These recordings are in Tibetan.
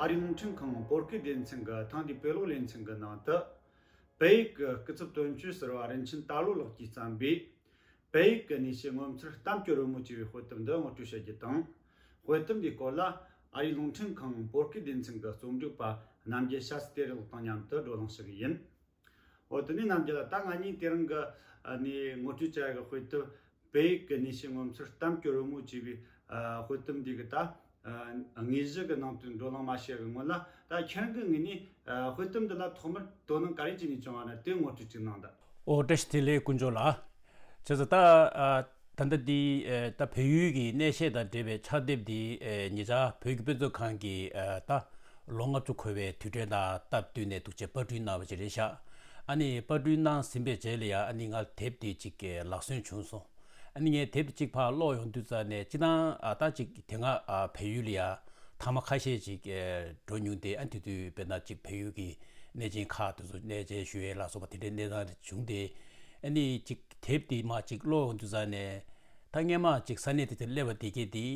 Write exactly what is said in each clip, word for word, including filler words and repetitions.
ཨ་རིའི་རླུང་འཕྲིན་ཁང་བོད་སྐད་སྡེ་ཚན་གྱི་ཐེངས་འདིའི་དཔེ་ཀློག་ལེ་ཚན་གྱི་ནང་དུ། བལ་ཡུལ་གྱི་སྐུ་ཚབ་དོན་གཅོད་ཟུར་པ་རིན་ཆེན་དར་ལོ་ལགས་ཀྱིས་བརྩམས་པའི། བལ་ཡུལ་གྱི་གནས་བཤད་ངོ་མཚར་གཏམ་གྱི་རོལ་མོ་ཅེས་པའི་དཔེ་དེབ་འདི་ངོ་སྤྲོད་བྱ་རྒྱུ་དང་། དཔེ་དེབ་འདིའི་སྐོར་ལ་ཨ་རིའི་རླུང་འཕྲིན་ཁང་བོད་སྐད་སྡེ་ཚན་གྱི་རྩོམ་སྒྲིག་པ་རྣམ་རྒྱལ་ཤཱ་སྟེ་རི་ལགས་དང་མཉམ་དུ་བགྲོ་གླེང་བྱེད་ཀྱི་ཡིན། འོ་དེ་ནས་རྣམ་རྒྱལ་ལགས། ད་ང་གཉིས་དེ་རིང་གི་ཨ་ནི་ངོ་སྤྲོད་བྱ་ཡག་གི་དཔེ་དེབ་བལ་ཡུལ་གྱི་གནས་བཤད་ངོ་མཚར་གཏམ་གྱི་རོལ་མོ་ཅེས་པའི་ཨ་དཔེ་དེབ་འདི་གི་ད་ཨ་དངོས་གཞི་གི་ནང་དུ་བགྲོ་གླེང་མ་བྱས་གི་སྔོན་ལ། ད་ཁྱེད་རང་གི་ངོས་ནས་ཨ་དཔེ་དེབ་འདི་ལ་ཐོག་མར་དོ་སྣང་ག་རེ་བྱས་ནས་བྱུང་བ་ན་དེ་ངོ་སྤྲོད་ཅིག་གནང་དང་། ཨོ་བཀྲ་ཤིས་བདེ་ལེགས་དཀོན་མཆོག་ལགས། བྱས་ཙང་ད་ཨ་ད་ལྟ་འདི་ཨེ་ད་བལ་ཡུལ་གྱི་གནས་བཤད་དང་འབྲེལ་བའི་ཕྱག་དེབ་འདི་ཨེ་ཉེ་ཆར་བོད་ཀྱི་དཔེ་མཛོད་ཁང་གིས་ཨེ་ད་ལོ་ལྔ་བཅུ་འཁོར་བའི་དུས་དྲན་དང་སྟབས་བསྟུན་ནས་འདུག་ཅེས་པར་སྐྲུན་གནང་བ་ཅིག་རེད་ཤག་ཨ་ནི་པར་སྐྲུན་གནང་ཟིན་པའི་རྗེས་ལ་ཡ་ཨ་ནི་ང་དེབ་དེ་ཅིག་ཨེ་ལག་སོན་བྱུང་སོང་། ཨ་ནི་ངས་དེབ་དེ་ཅིག་ཕར་ཀློག་ཡོང་དུས་ཙ་ནས་སྤྱིར་བཏང་ཨ་ད་ཅིག་དེ་སྔ་ཨ་བལ་ཡུལ་ལ་ཡ་ཐེངས་མ་ཁ་ཤས་ཅིག་ཨེ་འགྲོ་མྱོང་སྟེ། ཨ་དེ་དུས་དཔེར་ན་ཅིག་བལ་ཡུལ་གྱི་གནས་ཆེན་ཁག་དེ་ཚོ་གནས་མཇལ་ཞུ་ཡས་ལ་སོགས་པ་དེ་འདྲའི་གནས་སྟངས་རེ་བྱུང་སྟེ། ཨ་ནི་ཅིག་དེབ་དེ་མར་ཅིག་ཀློག་ཡོང་དུས་ཙ་ནས་ད་སྔས་མ་ཅིག་ས་གནས་དེ་དེར་སླེབས་པ་དེ་གས་དེ་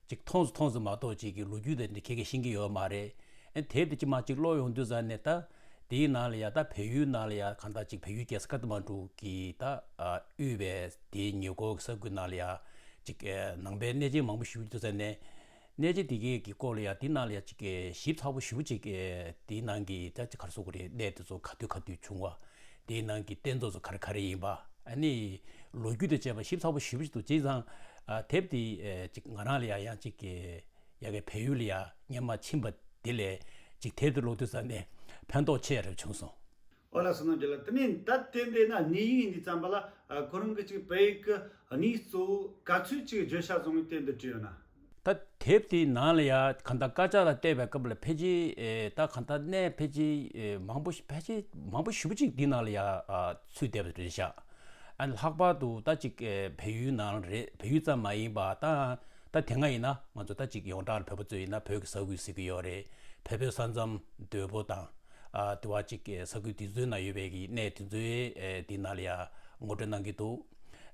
ཅིག་མཐོང་སུ་མཐོང་སུ་མ་གཏོགས་ཅིག་གི་ལོ་རྒྱུས་དེ་འདྲ་ཁྱེད་ཀྱིས་ཤེས་ཀྱི་ཡོད་མ་རེད། ཨ་དེབ་དེ་ཅིག་མར་ཅིག་ཀློག་ཡོང་དུས་ཙ་ནས་ད་དེའི་ནང་ལ་ཡ་ད་བལ་ཡུལ་ནང་ལ་ཡ་གང་ལྟར་ཅིག་བལ་ཡུལ་རྒྱལ་ས་ཀ་ཐ་མན་གྲུ་གི་ད་ཨ་དབུས་པའི་དེའི་ཉེ་འཁོར་གྱི་ས་ཁུལ་ནང་ལ་ཡ་ཅིག་ཨ་ནང་པའི་གནས་ཆེན་མང་པོ་ཞིག་ཡོད་དུས་ཙ་ནས། གནས་ཆེན་དེ་གའི་གི་སྐོར་ལ་ཡ་དེ་ནང་ལ་ཡ་ཅིག་གི་ཞིབ་ཚགས་པོ་ཞེ་པོ་ཅིག་གི་དེའི་ནང་གི་ད་ཅིག་ག་རེ་ཟེར་དགོས་རེད། གནས་དེ་ཚོ་ག་དུས་ག་དུས་བྱུང་བ། དེའི་ནང་གི་རྟེན་གཙོ་ཚོ་ག་རེ་ག་རེ་ཡིན་པ། ཨ་ནི་ལོ་རྒྱུས་དང་བཅས་པ་ཞིབ་ཚགས་པོ་ཞེ་པོ་ཅིག་འདུག་བྱས་ཙང་ཨ་དེབ་དེ་ཨེ་ཅིག་ང་རང་ལ་ཡ་ཡང་ཅིག་གི་ཡ་གི་བལ་ཡུལ་ལ་ཡ་སྔོན་མ་ཕྱིན་པ་དེ་ལས་ཅིག་དེབ་དེ་ཀློག་དུས་ཙ་ནས་ཕན་ཐོགས་ཆེ་རབ་བྱུང་སོང་། ཨོ་ལགས་སོ། རྣམ་རྒྱལ་ལགས། དེ་ནས་ད་དེབ་འདི་ན་གནས་ཡིག་འདི་བརྩམས་པ་ལ་ཨ་ཁོ་རང་གི་ཅིག་བལ་ཡུལ་གྱི་གནས་གཙོ་བོ་ག་ཚོད་ཅིག་བརྗོད་བྱ་བཟོ་ངེས་དེབ་འདི་བྲིས་ཡོད་ན། ད་དེབ་དེའི་ནང་ལ་ཡ་གང་ལྟར་དཀར་ཆག་ལ་བལྟས་པའི་སྐབས་ལ་ཕལ་ཆེར་ཨེ་ད་གང་ལྟར་གནས་ཕལ་ཆེར་ཨེ་མང་པོ་ཞིག་ཕལ་ཆེར་མང་པོ་ཞེ་པོ་ཅིག་འདི་ནང་ལ་ཡ་ཨ་ཚུད་བསྡད་པ་རེད་ཤག་ཨ་ནི་ལྷག་པར་དུ་ད་ཅིག་ཨེ་བལ་ཡུལ་ནང་རེད། བལ་ཡུལ་ཙམ་མ་ཡིན་པ་ད་ད་དེ་སྔ་ཡིན་ན་ང་ཚོ་ད་ཅིག་ཡོངས་གྲགས་ལ་བོད་པ་ཚོ་ཡིན་ན་བོད་ཀྱི་ས་ཁུལ་ཟེར་གྱི་ཡོད་རེད། བལ་བོད་ས་མཚམས་དོལ་པོ་དང་། ཨ་དེ་བ་ཅིག་གི་ས་ཁུལ་དེ་ཚོའི་ནང་ཡོད་པའི་གི་གནས་དེ་ཚོའི་ཨེ་དེ་ནང་ལ་ཡ་ངོ་སྤྲོད་གནང་གི་འདུག་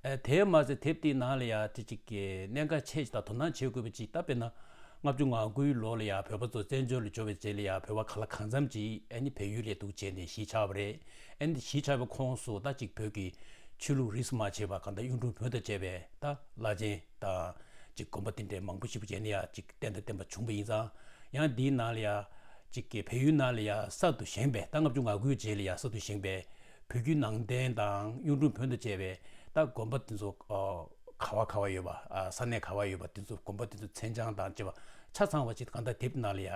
ཨེ་དེ་མ་ཟད་དེབ་དེའི་ནང་ལ་ཡ་དེ་ཅིག་གི་གནད་འགག་ཆེ་ཞིག་དང་དོ་སྣང་བྱེད་དགོས་པ་ཅིག་ད་དཔེར་ན་ལྔ་བཅུ་ང་དགུའི་ལོ་ལ་ཡ་བོད་པ་ཚོ་བཙན་བྱོལ་ལ་འབྱོར་བའི་རྗེས་ལ་ཡ་བོད་པ་གང་ལ་གང་འཚམ་ཅིག་ཨ་ནི་བལ་ཡུལ་ལ་འདུག་བྱས་ནས་གཞིས་ཆགས་པ་རེད། ཨ་ནི་གཞིས་ཆགས་པའི་ཁོངས་སུ་ད་ཅིག་བོད་ཀྱི་ཆོས་ལུགས་རིས་སུ་མ་ཆད་པ་གང་ལྟར་གཡུང་དྲུང་བོན་དང་བཅས་པའི་ད་བླ་ཆེན་དང་ཅིག་དགོན་པ་དེ་འདྲའི་མང་པོ་ཞིག་བྱས་ནས་ཡ་ཅིག་རྟེན་དང་བརྟེན་པ་བྱུང་བ་ཡིན་ཙང་། ཡང་འདིའི་ནང་ལ་ཡ་ཅིག་གི་བལ་ཡུལ་ནང་ལ་ཡ་གསར་དུ་བཞེངས་པའི་ད་ལྔ་བཅུ་ང་དགུའི་རྗེས་ལ་ཡ་གསར་དུ་བཞེངས་པའི་བོད་བརྒྱུད་ནང་བསྟན་དང་གཡུང་དྲུང་བོན་དང་བཅས་པའི་ད་དགོན་པ་དེ་ཚོ་ཨ་ག་བ་ག་བ་ཡོད་པ། ཨ་ས་གནས་ག་བ་ཡོད་པ་དེ་ཚོ་དགོན་པ་དེ་ཚོ་མཚན་བྱང་དང་བཅས་པ་ཆ་ཚང་བ་ཅིག་གང་ལྟར་དེབ་ནང་ལ་ཡ་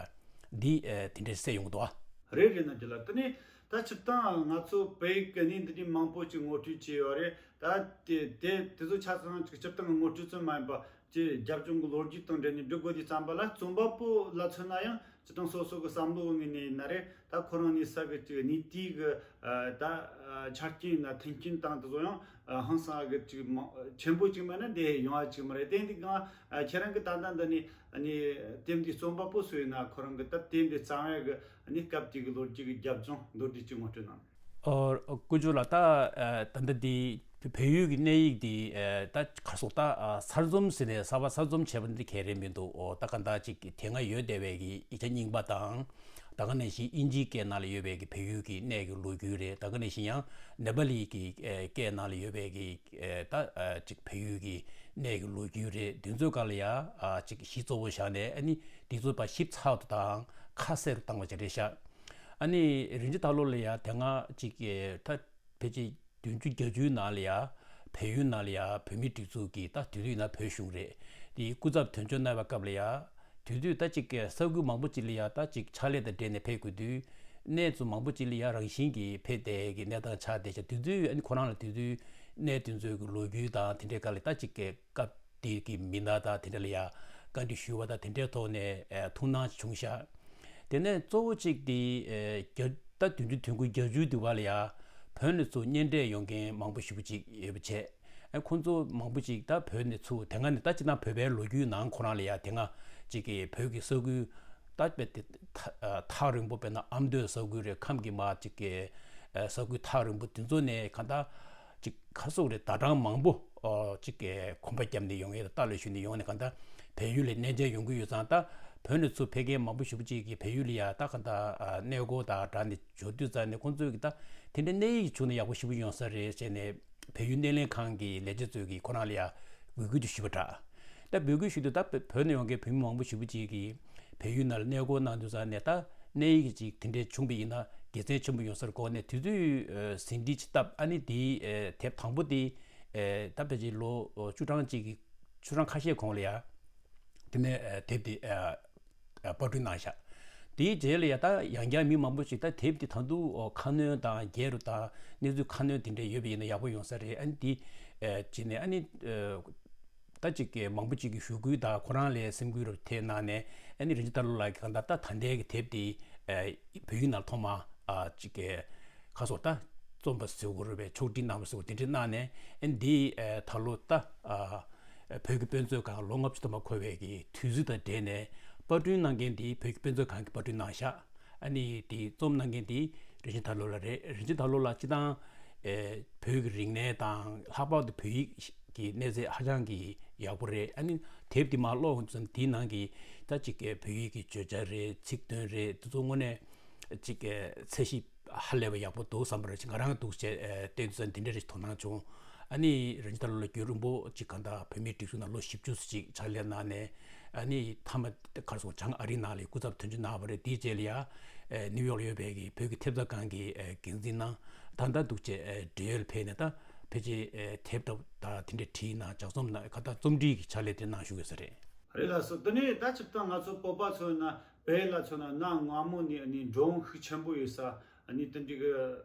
འདི་ཨེ་དེ་འདྲས་གསལ་ཡོང་གི་འདུག་ཨ། རེད་རེད། རྣམ་རྒྱལ་ལགས། དེ་ནས་ད་སྤྱིར་བཏང་ང་ཚོ་བལ་ཡུལ་གི་གནས་འདི་འདྲའི་མང་པོ་ཅིག་ངོ་སྤྲོད་བྱས་ཡོད་རེད། ད་དེ་དེ་དེ་ཚོ་ཆ་ཚང་ཅིག་སྤྱིར་བཏང་གི་ངོ་སྤྲོད་ཙམ་མ་ཡིན་པ་ཅིག་རྒྱབ་ལྗོངས་ཀྱི་ལོ་རྒྱུས་དང་འབྲེལ་ནས་འབྲི་དགོས་དུས་ཙམ་པ་ལ་རྩོམ་པ་པོ་ལ་མཚོན་ན་ཡང་སྤྱིར་བཏང་སོ་སོ་གི་བསམ་བློ་ངོས་ནས་ཡིན་ན་རེད། ད་ཁོ་རང་གནས་ས་གི་ཅིག་གནས་དུས་གི་ཨ་ད་ཨ་ཆ་རྐྱེན་ཡིན་ན་མཐུན་རྐྱེན་དང་དེ་ཚོ་ཡང་ཨ་ཧང་སང་གི་ཅིག་མ་ཆེན་པོ་ཅིག་མེད་ན་འདི་ཡོང་བ་ཅིག་མ་རེད། དེ་འདི་གང་ཨ་ཁྱེད་རང་གི་ད་ལྟ་འདི་ནས་ཨ་ནི་དེབ་འདི་རྩོམ་པ་པོ་སུ་ཡིན་ན་ཁོ་རང་གི་ད་དེབ་འདི་བརྩམས་ཡག་གི་ཨ་ནི་སྐབས་དེ་གི་ལོ་རྒྱུས་ཀྱི་རྒྱབ་ལྗོངས་མདོར་བསྡུས་ཅིག་ངོ་སྤྲོད་གནང་། ཨོ། དཀོན་མཆོག་ལགས། ད་ཨ་ད་ལྟ་འདི་བལ་ཡུལ་གྱི་གནས་ཡིག་འདི་ཨ་ད་ག་རེ་ཟེར། ད་ཨ་གསར་རྩོམ་ཟེར་ནས་གསར་པ་གསར་རྩོམ་བྱས་པ་འདི་ག་རེ་མི་འདུག་ཨོ། ད་ག་ད་ཅིག་དེ་སྔ་ཡོད་བསྡད་པའི་གི་ཡིག་ཆ་རྙིང་པ་དང་། ད་ག་ནང་བཞིན་དབྱིན་ཇིའི་སྐད་ནང་ལ་ཡོད་པའི་གི་བལ་ཡུལ་གྱི་གནས་ཀྱི་ལོ་རྒྱུས་རེད། ད་ག་ནང་བཞིན་ཡང་ནེ་པ་ལིའི་གི་ཨ་སྐད་ནང་ལ་ཡོད་པའི་གི་ཨ་ད་ཨ་ཅིག་བལ་ཡུལ་གྱི་གནས་ཀྱི་ལོ་རྒྱུས་རེད། འདི་ཚོའི་སྒང་ལ་ཡ་ཨ་ཅིག་གཞི་གཙོ་བོ་བཞག་ནས་ཨ་ནི་འདི་ཚོ་ཕར་ཞིབ་ཚགས་པོ་དང་ཁ་གསལ་པོ་བཏང་བ་ཅིག་རེད་ཤག་ཨ་ནི་རིན་ཆེན་དར་ལོ་ལགས་ཡ་དེ་སྔ་ཅིག་ད་ཕལ་ཆེར་བདུན་ཅུ་བརྒྱད་ཅུའི་ནང་ལ་ཡ་བལ་ཡུལ་ནང་ལ་ཡ་བོད་མིའི་སྒྲིག་འཛུགས་ཀྱི་ད་དེ་དུས་ན་བོད་གཞུང་རེད། དེའི་སྐུ་ཚབ་དོན་གཅོད་གནང་བའི་སྐབས་ལ་ཡ། དེ་དུས་ད་ཅིག་ས་ཁུལ་མང་པོ་ཅིག་ལ་ཡ་ད་ཅིག་ཕྱག་ལས་དང་འབྲེལ་ནས་ཕེབས་དགོས་དུས། གནས་ཚུལ་མང་པོ་ཅིག་ལ་ཡ་རང་བཞིན་གྱིས་ཕེབས་བསྡད་ཀྱི་གནས་སྟངས་ཆགས་བསྡད་ཤག་དེ་དུས་ཨ་ནི་ཁོ་རང་ལ་དེ་དུས་གནས་དེ་ཚོའི་གི་ལོ་རྒྱུས་དང་དེ་འདྲའི་སྒང་ལ་ད་ཅིག་གི་སྐབས་དེ་གི་མི་སྣ་དང་དེ་འདྲ་ལ་ཡ་བཀའ་འདྲི་ཞུས་པ་དང་དེ་འདྲའི་ཐོག་ནས་ཨ་ཐུགས་སྣང་བྱུང་ཤག་དེ་ནས་གཙོ་བོ་གཅིག་དེ་ཨ་རྒྱ་ད་བདུན་ཅུ་དོན་དགུ་བརྒྱད་ཅུ་དུས་བར་ལ་ཡ་བོད་ནས་ཚུར་གཉེན་འཕྲད་ཡོང་མཁན་མང་པོ་ཞེ་པོ་ཅིག་ཡོད་པ་བྱས། ཨ་ཁོང་ཚོ་མང་པོ་ཅིག་ད་བོད་ནས་ཚུར་དེ་སྔ་ནས་ད་སྤྱིར་བཏང་བོད་པའི་ལོ་རྒྱུས་ནང་ཁོ་རང་ལ་ཡ་དེ་སྔ་ཅིག་གི་བོད་ཀྱི་ས་ཁུལ་ད་དཔེ་དེ་ཐག་ཐག་རིང་པོ་དཔེར་ན་ཨ་མདོའི་ས་ཁུལ་རེད། ཁམས་ཀྱི་མར་ཅིག་གི་ཨ་ས་ཁུལ་ཐག་རིང་པོ་དེ་ཚོ་ནས་གང་ལྟར་ཅིག་ག་རེ་ཟེར་དགོས་རེད། ཟླ་གྲངས་མང་པོ་ཨོ་ཅིག་གི་གོམ་པ་བརྒྱབ་ནས་ཡོང་ཡས་དང་ལྟ་ལོས་ཞུས་ནས་ཡོང་ནས་གང་ལྟར་བལ་ཡུལ་ལ་གནས་མཇལ་ཡོང་གི་ཡོད་ཙང་། ད་ བོད་ནས་ཚུར་ཕེབས་མཁན་མང་པོ་ཞེ་པོ་ཅིག་གིས་བལ་ཡུལ་ལ་ཡ་ད་ག་ད་གནས་སྐོར་དང་སྦྲགས་ནས་འབྱོར་དུས་ཙང་ནས་ཁོང་ཚོས་ཀྱི་ད་དེ་འདྲའི་གནས་ཡིག་བྱུང་ན་ཡག་པོ་ཞེ་པོ་ཡོང་ས་རེད་ཟེར་ནས་བལ་ཡུལ་སྣེ་ལེན་ཁང་གི་ལས་བྱེད་ཚོས་ཀྱིས་ཁོ་རང་ལ་ཡ་འབོད་སྐུལ་དུ་ཞུས་པ་འདྲ། ད་འབོད་སྐུལ་ཞུས་དུས་ད་བོད་ནས་ཡོང་མཁན་བོད་མི་མང་པོ་ཞེ་པོ་ཅིག་གིས་བལ་ཡུལ་ནང་ལ་གནས་སྐོར་གནང་དུས་ཙང་ནས་ད་གནས་ཡིག་ཅིག་དེ་འདྲའི་བྱུང་བ་ཡིན་ན་དགེ་མཚན་ཆེན་པོ་ཡོང་ས་རེད། གོ་ནས་དུས་ཚོད་ཟིན་བྲིས་ཅིག་བཏབ། ཨ་ནི་དེའི་དེབ་དང་པོ་དེ་ད་ཕལ་ཆེར་ལོ་བཅུ་གྲངས་ཅིག་གི་བཅུ་གྲངས་ཁ་ཤས་གོང་ལ་ཡ། དེ་ནས་དེབ་དེ་པར་སྐྲུན་གནང་བཞག་དེའི་རྗེས་ལ་ཡ་ད་ཡང་བསྐྱར་མི་མང་པོ་ཞིག་ད་དེབ་དེ་ད་དུང་ཁ་སྣོན་དང་རྒྱས་རུ་དང་གནས་ཚུལ་ཁ་སྣོན་དེ་འདྲ་ཡོད་པ་ཡིན་ན་ཡག་པོ་ཡོང་ས་རེད། ཨ་ནི་དེ་བྱས་ནས་ཨ་ནི་ད་ཅིག་གི་མང་པོ་ཅིག་གིས་ཞུ་སྐུལ་དང་ཁོ་རང་ལ་སེམས་འགུལ་རུ་ཐེབས་གནང་ནས་ཨ་ནི་རིན་ཆེན་ལྷ་ལོ་ལགས་ཀྱིས་གང་ལྟར་ད་ད་ལྟའི་གི་དེབ་དེ་བོད་ཡིག་ནང་ཐོག་མ་ཅིག་གི་ཁ་སོགས་ད་རྩོམ་པ་ཟེར་དགོས་རེད་པས། ཕྱོགས་སྒྲིག་གནང་བ་ཟེར་དགོས། དེ་འདྲ་གནང་ནས་ཨ་ནི་འདི་ད་ལོ་ད་བོད་ཀྱི་དཔེ་མཛོད་ཁང་ལོ་ལྔ་བཅུ་ཐམ་པ་འཁོར་བའི་གི་དུས་ཚིགས་དང་འབྲེལ་ནས་པར་སྐྲུན་གནང་མཁན་དེ་བོད་ཀྱི་དཔེ་མཛོད་ཁང་གིས་པར་སྐྲུན་གནང་བཞག་ཨ་ནི་དེ་རྩོམ་གནང་མཁན་དེ་རིན་ཆེན་ལྷ་ལོ་ལགས་རེད། རིན་ཆེན་ལྷ་ལོ་ལགས་སྤྱིར་བཏང་བོད་ཀྱི་རིག་གནས་དང་ལྷག་པར་དུ་བོད་ཡིག་གི་གནས་ཚད་ཧ་ཅང་གི་ཡག་པོ་རེད། ཨ་ནི་དེབ་དེ་མར་ཀློག་ཡོང་དུས་དེའི་ནང་གི་ད་ཅིག་བོད་ཡིག་གི་བརྗོད་བྱ་རེད། ཚིག་དོན་རེད། དེ་ཚོ་དངོས་གནས་ཅིག་ཚད་གཞི་ཧ་ལས་པ་ཡག་པོ་འདུག་བསམ་པ་རེད། ང་རང་འདུག་བྱས་བལྟས་དུས་ཙང་འདི་འདྲ་རེ་མཐོང་སྣང་བྱུང་། ཨ་ནི་རིན་ཆེན་ལྷ་ལོ་ལགས་རྒྱུན་རིང་པོ་ཅིག་གང་ལྟར་བོད་མིའི་སྒྲིག་འཛུགས་ནང་ལོ་བཞི་བཅུ་ཙམ་ཅིག་ཕྱག་ལས་གནང་ནས་ཨ་ནི་མཐའ་མ་ག་རེ་ཟེར་བྱང་ཨ་རིའི་ནང་ལ་སྐུ་ཚབ་དོན་གཅོད་གནང་བ་རེད། དེའི་རྗེས་ལ་ཡ་ནིའུ་ཡོག་ལ་ཡོད་པའི་གི་བོད་ཀྱི་ཐེབས་རྩ་ཁང་གི་འགན་འཛིན་གནང་། ད་ལྟ་འདུག་བྱས་འབྲེལ་ཡོད་ལ་ཕེབས་ནས་ད་ཕལ་ཆེར་དེབ་འདྲ་དང་དེ་འདྲ་བྲིས་གནང་། ལྗགས་རྩོམ་གནང་། ག་ད་རྩོམ་སྒྲིག་གི་ཕྱག་ལས་དེ་གནང་བཞུགས་ཡོད་ས་རེད། རེད་ལགས་སོ། དེ་ནས་ད་སྤྱིར་བཏང་ང་ཚོ་བོད་པ་ཚོ་ན་བོད་ལ་མཚོན་ན་གནའ་སྔ་མོ་ནས་ཨ་ནི་འབྲོག་ཤུགས་ཆེན་པོ་ཡོད་ས། ཨ་ནི་དེ་འདྲའི་གི་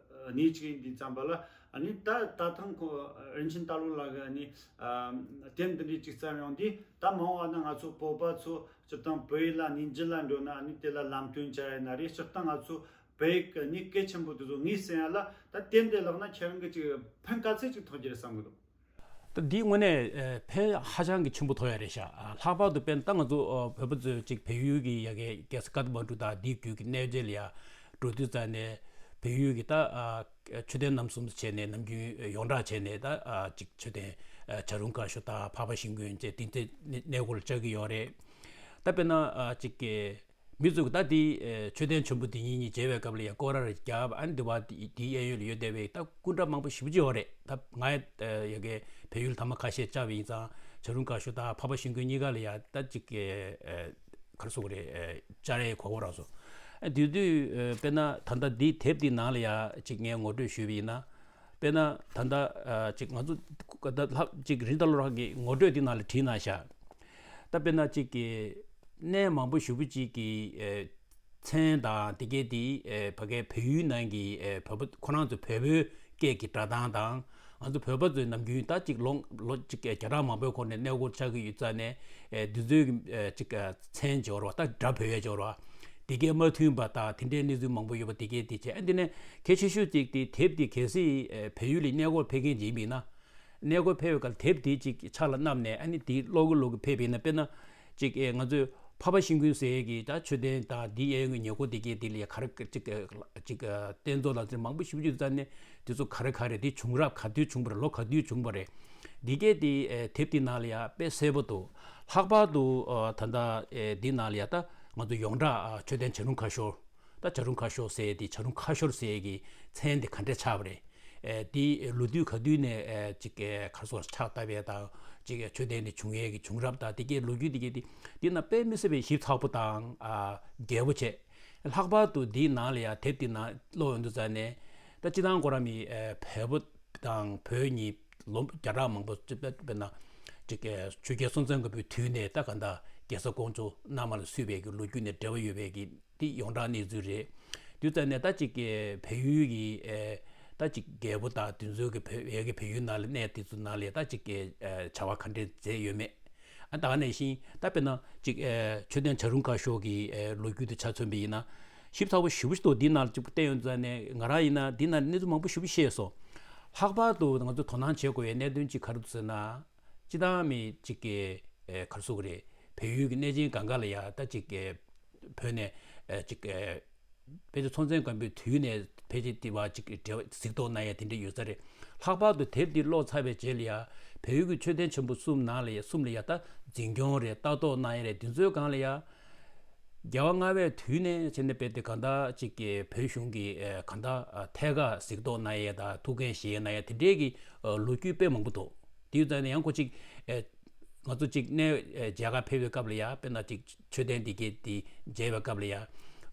གནས་ཅིག་ཡིན་དུས་ཙམ་པ་ལ་ཨ་ནི་ད་ད་ཐེངས་ཁོ་རིན་ཆེན་ལྷ་ལོ་ལགས་ཀྱི་ཨ་ནི་དེབ་འདི་འདྲའི་ཅིག་བརྩམས་ཡོང་དུས་ད་མ་འོངས་པ་ན་ང་ཚོ་བོད་པ་ཚོ་སྤྱིར་བཏང་བོད་ཡིག་ལ་ནི་འཇིག་ལ་འགྲོ་ན་ཨ་ནི་དེ་ལ་ལམ་སྟོན་བྱ་ཡ་ན་རེད། སྤྱིར་བཏང་ང་ཚོ་བོད་ཡིག་གི་ནི་གལ་ཆེན་པོ་དེ་ཚོ་ངོས་ཟིན་ཡ་ལ་ད་དེབ་འདི་བཀླགས་ན་ཁྱེད་རང་གི་ཅིག་ཕན་ག་ཚད་ཅིག་ཐོགས་ཀྱི་རེད་བསམ་གི་འདུག་ད་འདིའི་དངོས་གནས་ཨ་ཕན་ཧ་ཅང་གི་ཆེན་པོ་ཐོགས་ཡ་རེད་ཤག་ཨ་ལྷག་པར་དུ་དཔེར་ན་ད་ང་ཚོ་ཨ་བོད་པ་ཚོས་ཅིག་བལ་ཡུལ་གྱི་ཡ་གི་རྒྱལ་ས་ཀ་ཐ་མན་ཌུ་དང་འདིའི་བརྒྱུད་ཀྱི་གནས་མཇལ་ལ་ཡ་འགྲོ་དུས་ཙང་ནས་བལ་ཡུལ་གྱི་ད་ཨ་མཆོད་རྟེན་རྣམ་གསུམ་བྱས་ནས་ནམ་རྒྱུན་ཡོངས་གྲགས་བྱས་ནས་ད་ཨ་ཅིག་མཆོད་རྟེན་ཨ་བྱ་རུང་ཁ་ཤོར་དང་འཕགས་པ་ཤིང་ཀུན་བཅས་དེ་ཚོ་གནས་སྐོར་ལ་བཅར་གྱི་ཡོད་རེད། ད་དཔེར་ན་ཨ་ཅིག་གི་མི་ཚོས་ད་དེ་ཨ་མཆོད་རྟེན་ཆེན་པོ་དེ་གཉིས་གཉིས་མཇལ་བའི་སྐབས་ལ་ཡང་སྐོར་ར་རེ་བརྒྱབ། ཨ་ནི་དེ་བ་དེ་དེའི་གཡས་གཡོན་ལ་ཡོད་བསྡད་པའི་ད་སྐུ་འདྲ་མང་པོ་ཞེ་པོ་ཅིག་ཡོད་རེད། ད་ང་ཡ་ཡ་གི་བལ་ཡུལ་ཐ་མ་ཁ་ཤས་བཅར་བ་ཡིན་ཙང་བྱ་རུང་ཁ་ཤོར་དང་འཕགས་པ་ཤིང་ཀུན་གཉིས་ཀ་ལ་ཡ་ད་ཅིག་གི་ཨ་ག་རེ་ཟེར་དགོས་རེད། ཨ་བཅར་ཡའི་གོ་སྐབས་རག་སོང་། ཨ་དེ་དུས་ཨ་དཔེར་ན་ད་ལྟ་འདི་དེབ་འདི་ནང་ལ་ཡ་ཅིག་ངས་ངོ་སྤྲོད་ཞུས་པ་ཡིན་ན། དཔེར་ན་ད་ལྟ་ཨ་ཅིག་ང་ཚོ་ད་ལྷག་ཅིག་རིན་ཆེན་ལྷ་ལོ་ལགས་ཀྱིས་ངོ་སྤྲོད་འདི་ནང་ལ་བྲིས་གནང་ཤག་ད་དཔེར་ན་ཅིག་གི་གནས་མང་པོ་ཞེ་པོ་ཅིག་གི་ཨ་མཚན་དང་དེ་གའི་དེ་ཨ་ཕ་གའི་བལ་ཡུལ་ནང་གི་ཨ་བོད་པ་ཁོ་རང་ཚོ་བལ་པོའི་སྐད་ཀྱི་སྒྲ་གདངས་དང་ང་ཚོ་བོད་པ་ཚོའི་ནམ་རྒྱུན་ད་ཅིག་ལོ་ལོ་ཅིག་བརྒྱ་ཕྲག་མང་པོའི་གོང་ནས་གནས་སྐོར་བཅར་གྱི་ཡོད་ཙང་ནས་ཨ་འདི་ཚོའི་གི་ཨ་ཅིག་ཨ་མཚན་སྦྱོར་བ་ད་སྒྲ་བོད་ཡིག་སྦྱོར་བ་དེ་གའི་མ་མཐུན་པ་དང་དེ་འདྲའི་གནས་ཚུལ་མང་པོ་ཡོད་པ་དེ་གའི་དེ་བྱས། ཨ་འདི་ནས་གལ་ཆེ་ཤོས་ཅིག་དེ་དེབ་དེ་གལ་སྲིད་ཨ་བལ་ཡུལ་ལ་གནས་སྐོར་ཕེབས་མཁན་ཅིག་ཡིན་པ་ཡིན་ན། གནས་སྐོར་ཕེབས་པའི་སྐབས་དེབ་དེ་ཅིག་ཕྱག་ལ་བསྣམས་ནས་ཨ་ནི་དེ་ཀློག་གི་ཀློག་གི་ཕེབས་པ་ཡིན་ན། དཔེར་ན་ཅིག་ཨེ་ང་ཚོས་འཕགས་པ་ཤིང་ཀུན་ཟེར་གྱི་ད་མཆོད་རྟེན་དང་དེའི་གཡས་གཡོན་གྱི་ཉེ་འཁོར་དེ་གའི་དེ་ལ་ཡ་ག་རེ་ཅིག་ཅིག་རྟེན་གཙོ་ལ་ཚོ་མང་པོ་ཞེ་པོ་ཅིག་བཙལ་ནས་དེ་ཚོ་ག་རེ་ག་རེ་དེ་བྱུང་རབས་ག་དུས་བྱུང་བ་རེད། ལོ་ག་དུས་བྱུང་བ་རེད། འདི་གའི་དེ་ཨེ་དེབ་དེ་ནང་ལ་ཡ་དཔེ་གསལ་པོ་འདུག་ལྷག་པར་དུ་ཨ་ད་ལྟ་ཨེ་འདི་ནང་ལ་ཡ་ད་ང་ཚོ་ཡོངས་གྲགས་ཨ་མཆོད་རྟེན་བྱ་རུང་ཁ་ཤོར། ད་བྱ་རུང་ཁ་ཤོར་ཟེར་དེ་བྱ་རུང་ཁ་ཤོར་ཟེར་གྱི་མཚན་དེ་ག་འདྲས་ཆགས་པ་རེད། ཨེ་དེ་ལོ་དུས་ག་དུས་ནས་ཨེ་ཅིག་ཨེ་ག་རེ་ཟེར་ཕྱག་བཏབ་ཡས་དང་ཅིག་ཨེ་མཆོད་རྟེན་དེ་བྱུང་ཡས་ཀྱི་བྱུང་རབས་དང་དེ་གའི་ལོ་རྒྱུས་དེ་གའི་དེ་དེ་ན་དཔེ་མི་སྲིད་པའི་ཞིབ་ཚགས་པོ་དང་ཨ་རྒྱས་པོ་བྱས། ལྷག་པར་དུ་དེའི་ནང་ལ་ཡ་དེབ་དེ་ནང་ཀློག་ཡོང་དུས་ཙང་ནས་ད་སྤྱིར་བཏང་ཁོ་རང་མི་ཨེ་བལ་པོ་དང་བོད་གཉིས་ལོ་བརྒྱ་ཕྲག་མང་པོ་ཅིག་དཔེར་ན་ཅིག་ཨེ་ཆོས་རྒྱལ་སྲོང་བཙན་སྒམ་པོའི་དུས་ནས་ད་ག་ད་རྒྱལ་ས་ཀོང་ཇོ་བླ་མ་ལ་བསུ་བའི་གི་ལོ་རྒྱུས་ནས་འབྲེལ་བ་ཡོད་པའི་གི་དེ་ཡོངས་གྲགས་གནས་ཚུལ་རེད། དུས་ཙམ་ནས་ད་ཅིག་གི་བལ་ཡུལ་གྱི་ཨེ་ད་ཅིག་རྒྱལ་པོ་དང་དེ་ཚོའི་གི་བལ་ཡུལ་གྱི་བལ་ཡུལ་ནང་ལ་གནས་དེ་ཚོ་ནང་ལ་ད་ཅིག་གི་ཨེ་བྱ་བ་ག་འདྲས་མཛད་ཡོད་མེད། ཨ་ད་ག་ནང་བཞིན་ད་དཔེར་ན་ཅིག་ཨེ་མཆོད་རྟེན་བྱ་རུང་ཁ་ཤོར་གྱི་ཨེ་ལོ་རྒྱུས་དེ་ཆ་མཚོན་པ་ཡིན་ན་ཞིབ་ཚགས་པོ་ཞེ་པོ་ཞིག་འདུག་འདི་ནང་ལ་ཅིག་བལྟས་ཡོང་ཙང་ནས་ང་རང་ཡིན་ན་འདི་ནང་གནས་ཚུལ་མང་པོ་ཞེ་པོ་ཤེས་སོང་། ལྷག་པར་དུ་ང་ཚོ་དོ་སྣང་བྱེད་དགོས་པའི་གནད་དོན་གཅིག་ག་རེ་འདུག་ཟེར་ན། སྤྱིར་བཏང་མི་གཅིག་གིས་ཨེ་ག་རེ་ཟེར་དགོས་རེད། བལ་ཡུལ་གྱི་གནས་ཆེན་གང་ག་ལ་ཡ་ད་གཅིག་གིས་བོད་ནས་ཨེ་གཅིག་ཨེ་ཕལ་ཆེར་སྲོང་བཙན་སྒམ་པོའི་དུས་ནས་ཕལ་ཆེར་དེ་བ་གཅིག་གི་འབྲེལ་བ་གཟིགས་རྟོག་གནང་ཡ་དེ་འདྲ་ཡོད་ས་རེད། ལྷག་པར་དུ་དེབ་འདི་ཀློག་ཚར་བའི་རྗེས་ལ་ཡ་བལ་ཡུལ་གྱི་མཆོད་རྟེན་ཆེན་པོ་གསུམ་ནང་ལ་ཡ་གསུམ་ལ་ཡ་ད་འཛིན་སྐྱོང་རེད། ལྟ་རྟོག་གནང་ཡ་རེད། དེ་ཚོའི་སྒང་ལ་ཡ་ རྒྱལ་བ་ལྔ་པའི་དུས་ནས་བྱས་ནས་དཔེ་དེ་གང་ལྟར་ཅིག་གི་བོད་གཞུང་གི་ཨེ་གང་ལྟར་ཨ་ཐད་ཀར་གཟིགས་རྟོག་གནང་ཡས་དང་ཐུགས་འགན་བཞེས་གནང་ཡས་དེ་འདྲའི་གི་ཨ་ལོ་རྒྱུས་དཔེ་མང་པོ་འདུག་དེའི་རྩ་ནས་ཡང་ཁོ་ཅིག་ཨེ་ང་ཚོ་ཅིག་གནས་ཨེ་མཇལ་ཁ་ཕེབས་པའི་སྐབས་ལ་ཡ་དཔེར་ན་ཅིག་མཆོད་རྟེན་འདི་གས་འདི་མཇལ་བའི་སྐབས་ལ་ཡ་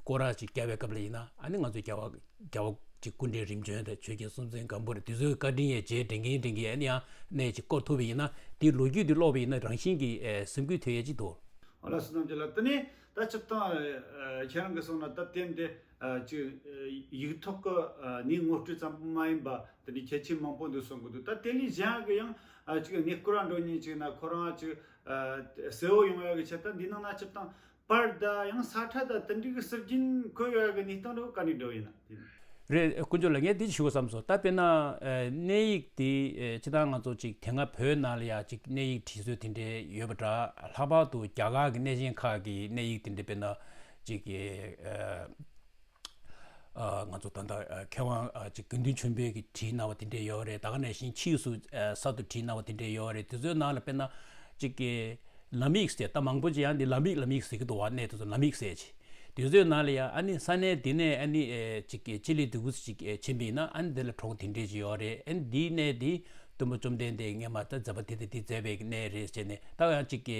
སྐོར་ར་ཅིག་བརྒྱབ་པའི་སྐབས་ལ་ཡིན་ན་ཨ་ནི་ང་ཚོ་རྒྱལ་བ་རྒྱལ་བ་ཅིག་སྐུ་ཕྲེང་རིམ་བྱོན་དང་ཆོས་རྒྱལ་སྲོང་བཙན་སྒམ་པོ་རེད། དེ་ཚོའི་བཀའ་དྲིན་ཡས་རྗེས་དྲན་གིན་དྲན་གིན་ཨ་ནི་ཡང་གནས་ཅིག་སྐོར་ཐུབ་པ་ཡིན་ན་དེའི་ལོ་རྒྱུས་འདི་ཀློག་པ་ཡིན་ན་རང་བཞིན་གྱིས་ཨེ་སེམས་འགུལ་ཐེབས་ཡས་ཅིག་འདུག་ཨོ་ལགས་སོ། རྣམ་རྒྱལ་ལགས། དེ་ནས་ད་སྤྱིར་བཏང་ཨ་ཁྱེད་རང་གིས་གསུངས་ན་ད་དེབ་འདི་ཨ་ཅིག་ཨ་ཡིག་ཐོག་གི་ཨ་གནས་ངོ་སྤྲོད་ཙམ་པོ་མ་ཡིན་པ་དེ་འདྲའི་ཁྱད་ཆོས་མང་པོ་འདུག་གསུང་གི་འདུག་ད་དེ་ལས་གཞན་གྱི་ཡང་ཨ་ཅིག་གནས་སྐོར་ར་འགྲོ་མཁན་ཅིག་ན་ཁོ་རང་ཅིག་ཨ་གསལ་བོ་ཡོང་ཡག་གི་ཆེད་དུ་འདི་ནང་ན་སྤྱིར་བཏང་པར་དང་ཡང་ས་ཁྲ་དང་དེ་འདྲའི་གི་ཟུར་རྒྱན་བཀོད་ཡོད་གི་གནས་སྟངས་འདྲ་བོ་ག་འདྲ་འདྲ་བོ་ཡིན་ན་དེ་ནི། རེད། དཀོན་མཆོག་ལགས། ངས་འདི་ཞུ་དགོས་བསམ་སོང་། ད་དཔེར་ན་ཨ་གནས་ཡིག་འདི་ཨ་སྤྱིར་བཏང་ང་ཚོ་ཅིག་དེ་སྔ་བོད་ནང་ལ་ཡ་ཅིག་གནས་ཡིག་བྲིས་སྲོལ་དེ་འདྲའི་ཡོད་པ་འདྲ། ལྷག་པར་དུ་རྒྱ་གར་གྱི་གནས་ཆེན་ཁག་གི་གནས་ཡིག་དེ་འདྲ་དཔེར་ན་ཅིག་ཨ་ཨ་ང་ཚོ་ད་ལྟ་ཨ་མཁས་དབང་ཨ་ཅིག་དགེ་འདུན་ཆོས་འཕེལ་གྱིས་བྲིས་གནང་བ་དེ་འདྲ་ཡོད་རེད། ད་ག་ནང་བཞིན་ཕྱིས་སུ་ཨ་གསར་དུ་བྲིས་གནང་བ་དེ་འདྲ་ཡོད་རེད། དེ་ཚོའི་ནང་ལ་དཔེར་ན་ཅིག་གི་ལམ་ཡིག་ཟེར། ད་མང་པོ་ཅིག་ཡང་འདི་ལམ་ཡིག་ལམ་ཡིག་ཟེར་གྱི་འདུག་བ། གནས་དེ་ཚོ་ལམ་ཡིག་ཟེར་ཅིག་དེ་ཚོའི་ནང་ལ་ཡང་ཨ་ནི་ས་གནས་འདི་ནས་ཨ་ནི་ཨེ་ཅིག་གི་སྤྱི་ལེ་འདི་གུ་ཅིག་ཨེ་ཕྱིན་པ་ཡིན་ན་ཨ་ནི་འདི་ལ་གྲོང་དེ་འདྲས་ཅིག་ཡོད་རེད། ཨ་ནི་འདིའི་གནས་འདི་སྟོན་པ་བཅོམ་ལྡན་འདས་སྔས་མ་ད་མཛད་པ་དེ་དང་དེ་མཛད་པའི་གནས་རེད་ཟེར་ནས་ད་ཡང་ཅིག་གི་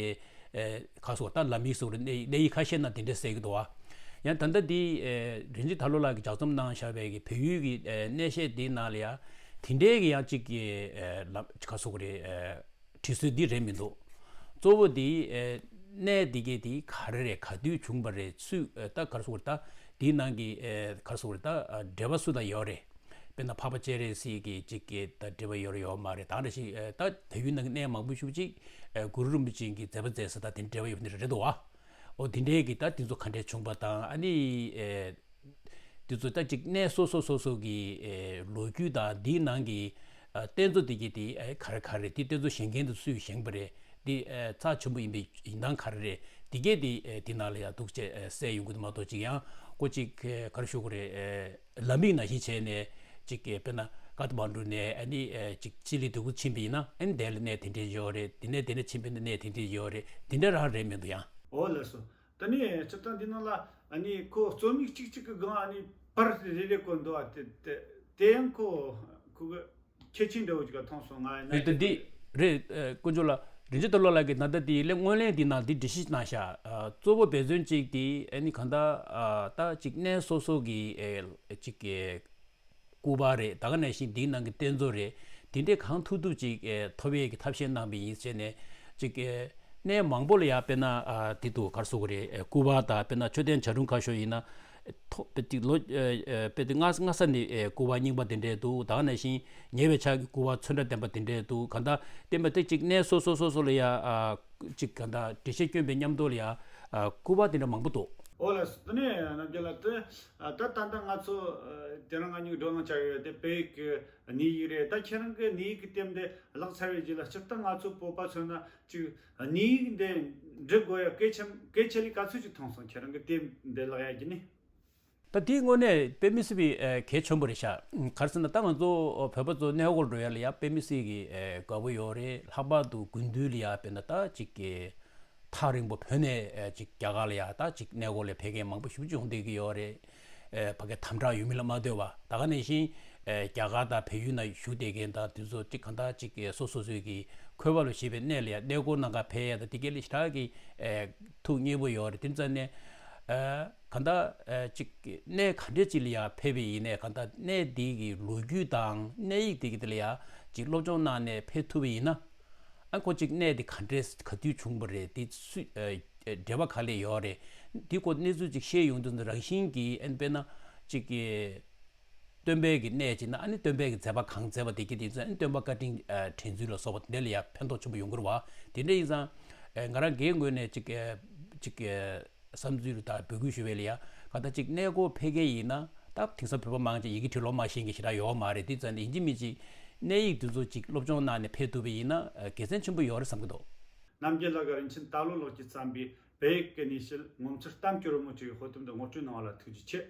ཨེ་ཁ་སོགས་ད་ལམ་ཡིག་སོགས་རེད། གནས་གནས་ཡིག་ཁ་ཤས་ན་དེ་འདྲས་ཟེར་གྱི་འདུག་བ། ཡང་ད་ལྟ་འདི་ཨེ་རིན་ཆེན་དར་ལོ་ལགས་ཀྱིས་ལྗགས་རྩོམ་གནང་བཞག་པའི་གི་བལ་ཡུལ་གྱི་ཨེ་གནས་བཤད་འདིའི་ནང་ལ་ཡང་དེ་འདྲའི་གི་ཡང་ཅིག་གི་ཨེ་ལམ་ཁ་སོགས་རེད། ཨེ་བྲིས་སྲོལ་འདི་རེད་མི་འདུག་གཙོ་བོ་འདི་ཨེ་གནས་འདི་གའི་འདི་ག་རེ་རེད། ག་དུས་བྱུང་བ་རེད། སུས་ཨེ་ད་ག་རེ་ཟེར་དགོས་རེད། ད་འདིའི་ནང་གི་ཨེ་ག་རེ་ཟེར་དགོས་རེད། ད་ཨ་འབྲེལ་བ་སུ་དང་ཡོད་རེད། དཔེར་ན་འཕགས་པ་སྤྱན་རས་གཟིགས་ཀྱི་ཅིག་གི་ད་འབྲེལ་བ་ཡོད་རེད་ཡོད་མ་རེད། ད་འདྲ་ཞིག་ཨེ་ད་བལ་ཡུལ་ནང་གི་གནས་མང་པོ་ཞིག་ཅིག་ཨེ་གུ་རུ་རིན་པོ་ཆེ་གི་མཛད་པ་མཛད་ས་ད་དེ་འབྲེལ་བ་ཡོད་པ་འདི་རེད་འདུག་བ། འོ་དེ་འདྲའི་གི་ད་དེ་ཚོ་ག་འདྲས་བྱུང་བ་དང་ཨ་ནི་ཨེ་དེ་ཚོ་ད་ཅིག་གནས་སོ་སོ་སོ་སོ་གི་ཨེ་ལོ་རྒྱུས་དང་འདིའི་ནང་གི་ཨ་རྟེན་གཙོ་དེ་གྱད་དེ་ཨེ་ག་རེ་ག་རེ་རེད། དེ་རྟེན་གཙོ་བཞེངས་མཁན་དེ་སུས་བཞེངས་པ་རེད། དེ་ཨེ་རྩ་ཆེན་པོ་ཡིན་པའི་ཡིན་སྟངས་ག་རེ་རེད། དེ་གྱད་དེ་ཨེ་དེ་ནང་ལ་ཡང་འདུག་ཅེས་ཨེ་གསལ་ཡོང་གི་འདུག་མ་གཏོགས་ཅིག་ཡང་ཁོ་ཅིག་ཨེ་ག་རེ་ཞུ་དགོས་རེད། ཨེ་ལམ་ཡིག་ནང་བཞིན་བྱས་ནས་ཅིག་ཨེ་དཔེར་ན་ཀ་ཐ་མན་ཌུ་ནས་ཨ་ནི་ཨེ་ཅིག་ཅི་ལི་འདི་གུ་ཕྱིན་པ་ཡིན་ན་ཨ་ནི་དེ་ལ་གནས་དེ་འདྲས་ཡོད་རེད། དེ་ནས་དེ་ནས་ཕྱིན་པ་ཡིན་ན་གནས་དེ་འདྲས་ཡོད་རེད། དེ་འདྲ་རང་རེད་མི་འདུག་ཡང་། འོ་ལགས་སོ། ད་ནི་སྤྱིར་བཏང་འདི་ནང་ལ་ཨ་ནི་ཁོ་རྩོམ་ཡིག་གཅིག་གཅིག་གི་སྒང་ཨ་ནི་པར་རེ་རེ་བཀོད་འདུག་ཨ། དེ་དེ་དེ་ཡང་ཁོ་ཁོ་གི་ཁྱད་ཆོས་འདྲ་བོ་ཅིག་མཐོང་སོང་། ང་ཡིན་ན་རེད། ད་འདི་རེད། ཨ་དཀོན་མཆོག་ལགས། རིན་ཆེན་དར་ལོ་ལགས་ཀྱིས་ད་ལྟ་འདི་ལས་སྔོན་གླེང་འདི་ནང་འདི་འགྲེལ་བཤད་གནང་ཤག་ཨ་གཙོ་བོ་འབད་བརྩོན་གཅིག་འདི་ཨ་ནི་གང་ལྟར་ཨ་ད་ཅིག་གནས་སོ་སོ་གི་ཨེ་ཅིག་གི་སྐུ་པར་རེད། ད་ག་ནང་བཞིན་འདིའི་ནང་གི་རྟེན་གཙོ་རེད། དེ་འདྲས་གང་ཐུབ་ཐུབ་ཅིག་ཨེ་ཐོབ་ཡས་ཀྱི་ཐབས་ཤེས་གནང་བ་ཡིན་ཟེར་ནས་ཅིག་ཨེ་གནས་མང་པོ་ལ་ཡ་དཔེར་ན་ཨ་དེ་འདུག་ག་རེ་ཟེར་དགོས་རེད། ཨེ་སྐུ་པར་དང་དཔེར་ན་མཆོད་རྟེན་བྱ་རུང་ཁ་ཤོར་ཡིན་ན་ཐོ་དཔེ་ཅིག་ལོ་ཨེ་ཨེ་དཔེ་དེ་སྔ་སྔ་ས་ནས་ཨེ་སྐུ་པར་རྙིང་པ་དེ་འདྲས་འདུག་ད་ག་ནང་བཞིན་ཉེ་བའི་ཆར་གྱི་སྐུ་པར་ཚོན་ཁྲ་ལྡན་པ་དེ་འདྲས་འདུག་གང་ལྟར་བསྟན་པ་དེ་ཅིག་གནས་སོ་སོ་སོ་སོ་ལ་ཡ་ཨ་ཅིག་གང་ལྟར་འགྲེལ་བཤད་བསྐྱོན་པའི་མཉམ་དུ་ལ་ཡ་ཨ་སྐུ་པར་དེ་འདྲ་མང་པོ་འདུག་ཨོ་ལགས་སོ། དེ་ནས་རྣམ་རྒྱལ་ལགས་དེ་ཨ་ད་ད་ལྟ་ང་ཚོ་ཨ་དེ་རིང་ང་གཉིས་བགྲོ་གླེང་བྱ་ཡོད་དེ་བོད་ཡིག་གི་གནས་ཡིག་རེད། ད་ཁྱེད་རང་གི་གནས་ཡིག་གི་དེབ་འདི་བཀླགས་ཚར་བའི་རྗེས་ལ་སྤྱིར་བཏང་ང་ཚོ་བོད་པ་མཚོན་ན་ཅིག་གནས་ཡིག་འདི་འབྲི་དགོས་ཡ་གལ་ཆེན་གལ་ཆེ་ལས་ག་ཚོད་ཅིག་མཐོང་སོང་། ཁྱེད་རང་གི་དེབ་འདི་བཀླགས་ཡ་གི་ནི། ད་དེའི་དངོས་གནས་དཔེ་མི་སྲིད་པའི་ཨེ་གལ་ཆེན་པོ་རེད་ཤག་ག་རེ་ཟེར་ན་ད་ང་ཚོ་བོད་པ་ཚོ་གནས་སྐོར་འགྲོ་ཡ་ལ་ཡ་དཔེ་མི་སྲིད་ཀྱི་ཨེ་དགའ་པོ་ཡོད་རེད། ལྷག་པར་དུ་དགུན་དུས་ལ་ཡ་དཔེར་ན་ད་ཅིག་གི་ཐག་རིང་པོ་བོད་ནས་ཨེ་ཅིག་རྒྱ་གར་ལ་ཡ་ད་ཅིག་གནས་སྐོར་ལ་ཕེབས་མཁན་མང་པོ་ཞེ་པོ་ཅིག་ཡོང་བསྡད་ཀྱི་ཡོད་རེད། ཨེ་ཕ་གི་དམ་དྲག་ཡོད་མེད་ལ་མ་ལྟོས་པ། ད་ག་ནང་བཞིན་ཨེ་རྒྱ་གར་དང་བལ་ཡུལ་ན་བཞུགས་བསྡད་མཁན་དང་དེ་ཚོ་ཅིག་གང་ལྟར་ཅིག་ཨེ་སོ་སོ་སོའི་གི་འཁོས་བ་ལ་བཞེས་པའི་གནས་ལ་ཡ་གནས་སྐོར་གནང་ག་ཕེབས་ཡ་ད་དེ་ག་ལ་ཞེ་དྲག་གི་ཨེ་ཐུགས་མཉེས་པོ་ཡོད་རེད། དེ་ཙང་ནས་ཨེ་གང་ལྟར་ཨེ་ཅིག་གནས་ག་འདྲས་ཅིག་ལ་ཡ་ཕེབས་པ་ཡིན་ནའི་གང་ལྟར་གནས་འདི་གི་ལོ་རྒྱུས་དང་གནས་ཡིག་འདི་གི་དེ་ལ་ཡ་ཅིག་སློབ་སྦྱོང་གནང་ནས་ཕེབས་ཐུབ་པ་ཡིན་ན་ཨ་ཁོ་ཅིག་གནས་འདི་ག་འདྲས་ག་དུས་བྱུང་བ་རེད། འདི་སུ་ཨེ་འབྲེལ་བ་ག་ལ་ཡོད་རེད། འདི་སྐོར་གནས་ཚུལ་ཅིག་ཤེས་ཡོང་དུས་འདི་རང་བཞིན་གྱིས་ཨ་ནི་དཔེར་ན་ཅིག་གི་སྟོན་པའི་གི་གནས་ཅིག་ན་ཨ་ནི་སྟོན་པའི་གི་མཛད་པ་གང་མཛད་པ་དེ་གི་དེ་ཚོ་ཨ་ནི་སྟོན་པ་བཀའ་དྲིན་ཨ་དྲན་ཚུལ་ལ་སོགས་པ་དེ་འདྲ་ལ་ཡང་ཕན་ཐོགས་ཆེན་པོ་ཡོང་གི་རེད་བ། དེ་འདྲ་ཡིན་ཙང་ཨ་ང་རང་སྒེར་ངོས་ནས་ཅིག་ཨ་ཅིག་ཨ་བསམ་ཚུལ་དང་འབོད་སྐུལ་ཞུ་བའི་ལ་ཡ་ག་ད་ཅིག་གནས་སྐོར་ཕེབས་མཁན་ཡིན་ན་ད་དེང་སང་བོད་པ་མང་ཆེ་ཡི་གེ་འབྲི་ཀློག་མ་ཤེས་མཁན་ཞེ་དྲག་ཡོད་མ་རེད། དེ་ཙང་ནས་ཡིན་གཅིག་མིན་གཅིག་གནས་ཡིག་དེ་ཚོ་ཅིག་སློབ་སྦྱོང་གནང་ནས་ཕེབས་ཐུབ་པ་ཡིན་ན་ཨ་དགེ་མཚན་ཆེན་པོ་ཡོད་རེད་བསམ་གི་འདུག་རྣམ་རྒྱལ་ལགས་ཀྱིས་རིན་ཆེན་དར་ལོ་ལགས་ཀྱིས་བརྩམས་པའི་བོད་ཡིག་གི་གནས་བཤད་ངོ་མཚར་གཏམ་གྱི་རོལ་མོ་ཅིག་ཡི་དཔེ་དེབ་འདི་ངོ་སྤྲོད་གནང་བ་ལ་ཐུགས་རྗེ་ཆེ།